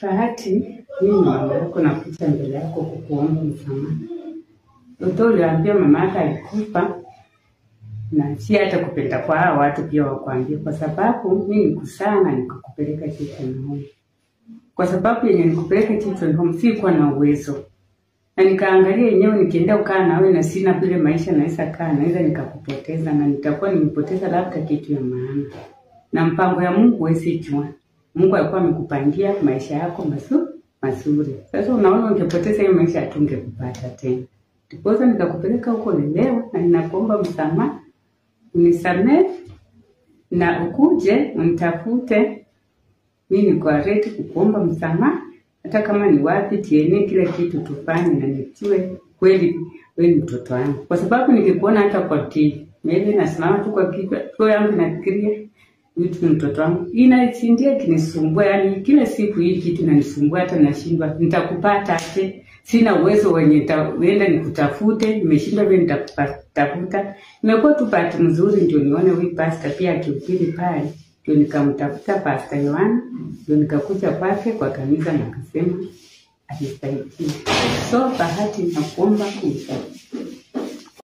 Bahati, mimi mama yako nakuja mbele yako kukuomba msamaha. Ndio uliambia mama yako alikufa, na si hata kupenda kwa hao watu pia wakwambia, kwa sababu mimi nikusana nikakupeleka Children Home. Kwa sababu yenye nikupeleka Children Home sikuwa na uwezo. Na nikaangalia yenyewe nikienda kukaa nawe na sina vile maisha naweza kaa, naweza nikakupoteza na nitakuwa nimepoteza labda kitu ya maana. Na mpango ya Mungu huwezi jua. Mungu alikuwa amekupangia maisha yako mazuri. Sasa unaona ungepoteza hiyo maisha hatungekupata tena. Ndiposa nikakupeleka huko leo na ninakuomba msamaha, unisamee na ukuje unitafute. Mimi niko ready kukuomba msamaha, hata kama ni wapi tieni kila kitu tufanye na nijue kweli wewe ni mtoto wangu. Kwa sababu nikikuona hata kwa TV, mimi nasimama tu kwa kichwa, roho yangu inafikiria huyu ni mtoto wangu. Inachindia kinisumbua, yani kila siku hii kitu inanisumbua hata nashindwa nitakupata aje. Sina uwezo wenye nitaenda nikutafute, nimeshindwa vile nitakutafuta. Nimekuwa tu bahati mzuri ndio nione huyu pastor pia akihubiri pale, ndio nikamtafuta Pastor Yohana, ndio nikakuja kwake kwa kanisa na akasema anisaidie. So Bahati, nakuomba unisaidie.